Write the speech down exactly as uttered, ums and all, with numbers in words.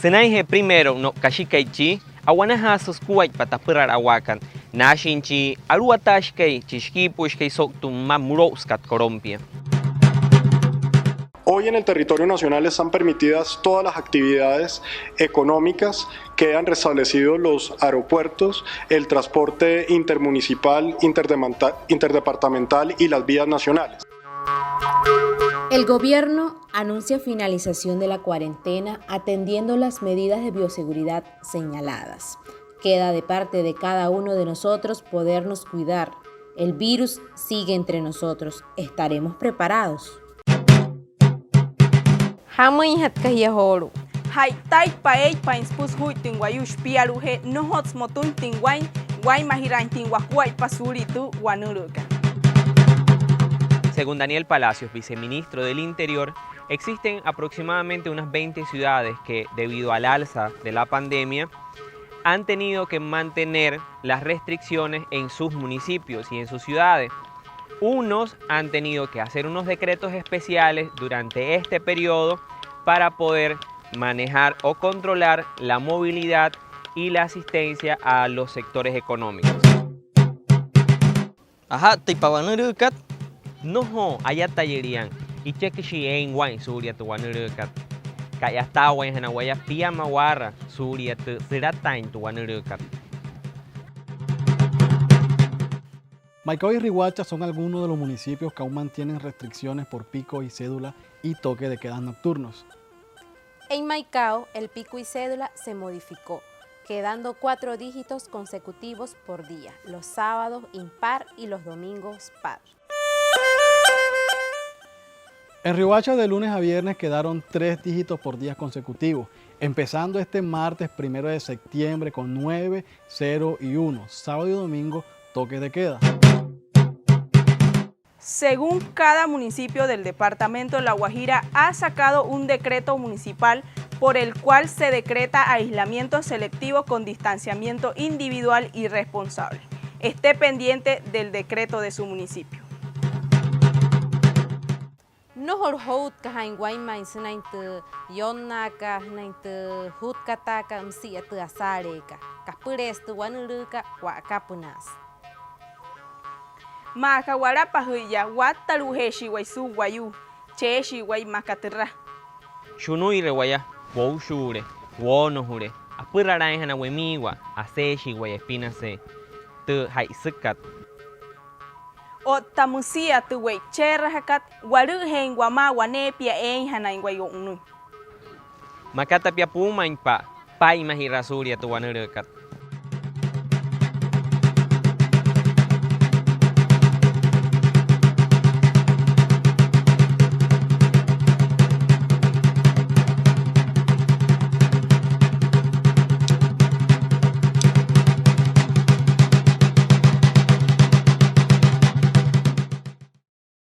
Sünainjee primero no'u kashikai chii, a'wanajaasü sukuaippa tapüralawaakat. Naashin chi aluwataashikai, chi shikiipuushikai so'u tü mma mülo'usükat Colombia. Hoy en el territorio nacional están permitidas todas las actividades económicas, quedan restablecidos los aeropuertos, el transporte intermunicipal, interdemanta-, interdepartamental y las vías nacionales. El gobierno anuncia finalización de la cuarentena atendiendo las medidas de bioseguridad señaladas. Queda de parte de cada uno de nosotros podernos cuidar. El virus sigue entre nosotros. ¿Estaremos preparados? ¿Jamüinjatka jia joolu'u? Ja'itaitpa eeitpain süpüla sujuittüin wayuu shipialu'ujee, nnojotsü motüinjatüin waa'in waa'inmajiraainjatüin wakuaippa suulia tü wanülüükat. Según Daniel Palacios, viceministro del Interior, existen aproximadamente unas veinte ciudades que, debido al alza de la pandemia, han tenido que mantener las restricciones en sus municipios y en sus ciudades. Unos han tenido que hacer unos decretos especiales durante este periodo para poder manejar o controlar la movilidad y la asistencia a los sectores económicos. ¿Aja'ttüitpa wanülüükat? Nnojo, ayatayülian. Icheküshii eein waa'in suulia tü wanülüükat. Ka'yataawainjana waya piama waara suulia tü sülataain tü wanülüükat. Maicao y Riohacha son algunos de los municipios que aún mantienen restricciones por pico y cédula y toque de quedas nocturnos. En Maicao, el pico y cédula se modificó, quedando cuatro dígitos consecutivos por día, los sábados impar y los domingos par. En Riohacha, de lunes a viernes, quedaron tres dígitos por día consecutivos, empezando este martes primero de septiembre con nueve, cero y uno, sábado y domingo, toques de queda. Según cada municipio del departamento, La Guajira ha sacado un decreto municipal por el cual se decreta aislamiento selectivo con distanciamiento individual y responsable. Esté pendiente del decreto de su municipio. Nnojolü joutkajaain wainmain sünain tü yonnaakat, sünain tü jutkataakat, müsia tü asaaleekat. Kapüleesü tü wanülüükat, wa'akapünaasü. Maa aka walapajü'iya, wattalu'ujeeshii waya suulia wayuu, cheeshii waya maa aka türa. Shunuire waya, woushuule, woonojule, apüralaainjana wemiiwa, aseeshii waya epinasee tü ja'isükat. Otta müsia tü we'icheerajakat, walü'üjeein wamaa waneepia eeinjanain waya o'unüin. Makata pia puumainpa'a, paa'inmajiraa suulia tü wanülüükat.